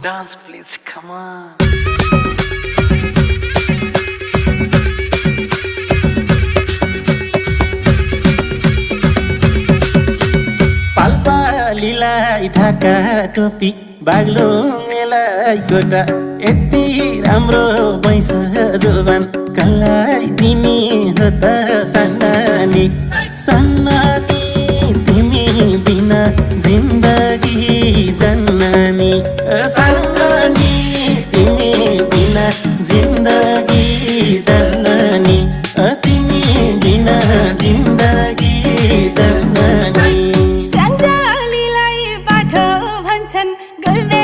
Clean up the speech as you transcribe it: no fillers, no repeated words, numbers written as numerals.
Dance please, come on. पालपालीलाई Dhaka टोपी बाग्लुङलाई गोटा यति राम्रो भैँस जोबान कसलाई दिने हो त सन्नानी सन्नानी तिमी बिना जिन्दगी जन्नानी सन्नानी तिमी बिना जिन्दगी जन्नानी तिमी बिना जिन्दगी जन्नानी सञ्जालीलाई बाठो भन्छन् गल्बे